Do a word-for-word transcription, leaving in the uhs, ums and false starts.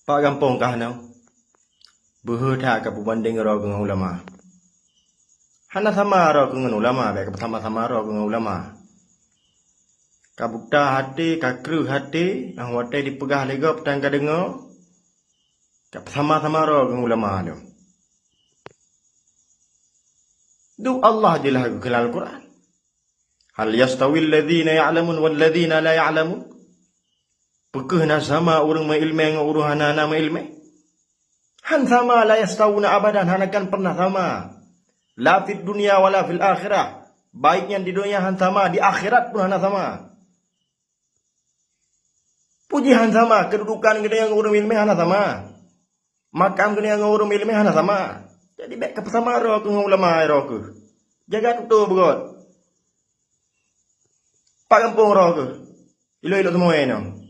Pak gampông kah nyoe? Beuhe that ka peubandeng droe keuh ngon ulama. Hana sama droe keuh ngon ulama, bèk ka peusama-sama droe keuh ngon ulama. Ka buta até, ka kreueh até, nyang watèe jipeugah lé gob tan ka deungö, ka peusama-sama droe keuh ngon ulama nyoe. Dum Allah jeulaih keu lam Al-Quran. "Hal yastawil ladzina ya'lamun wal ladzina la ya'lamun?" Peu kheueh na sama ureuëng meuilmé ngon ureuëng hana na meuilmé? Han sama, la yastawuna abadan, hana akan pernah sama. La fid dunya wala fil akhirah. Baik nyan di dunia han sama, di akhirat pun hana sama. Puji han sama, kedudukan geutanyoe ngon ureuëng meuilmé hana sama. Makam geutanyoe ngon ureuëng meuilmé hana sama. Jadi bèk ka peusama droe keuh ngon ulama droe keuh. Jaga tutoe beugöt. Pak gampông droe keuh. Ilok-ilok teumé nyoe.